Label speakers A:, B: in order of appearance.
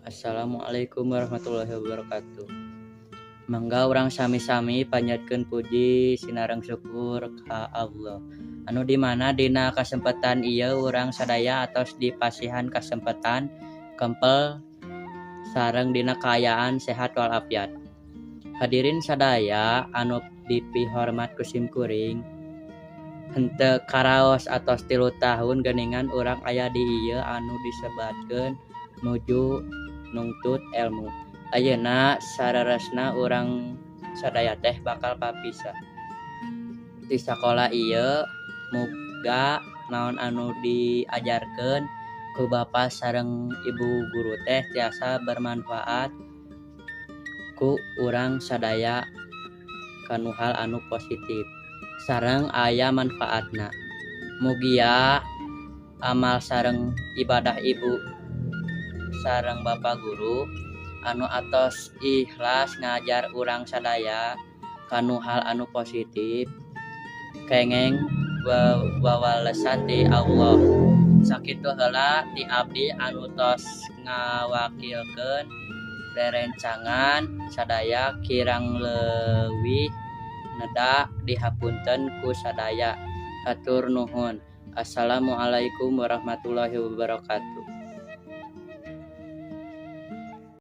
A: Assalamualaikum warahmatullahi wabarakatuh. Mangga urang sami-sami panjatkeun puji sinareng syukur ka Allah, anu di mana dina kasempatan ieu urang sadaya atos dipasihan kasempatan kempel sareng dina kaayaan sehat walafiat. Hadirin sadaya anu dipihormat ku sim kuring, henteu karaos atos 3 tahun geuningan urang aya di ieu anu disebatkeun nuju nungtut elmu. Ayeuna saleresna urang sadaya teh bakal papisah ti sakola ieu. Muga naon anu diajarkeun ku bapa sareng ibu guru teh tiasa bermanfaat ku urang sadaya kanu hal anu positif sareng aya manfaatna. Mugia amal sareng ibadah ibu sareng bapa guru anu atos ikhlas ngajar urang sadaya kanu hal anu positif kenging wawalesan ti Allah. Sakitu heula ti abdi anu tos ngawakilkeun rerencangan sadaya, kirang leuwih neda dihapunten ku sadaya. Hatur nuhun. Assalamualaikum warahmatullahi wabarakatuh.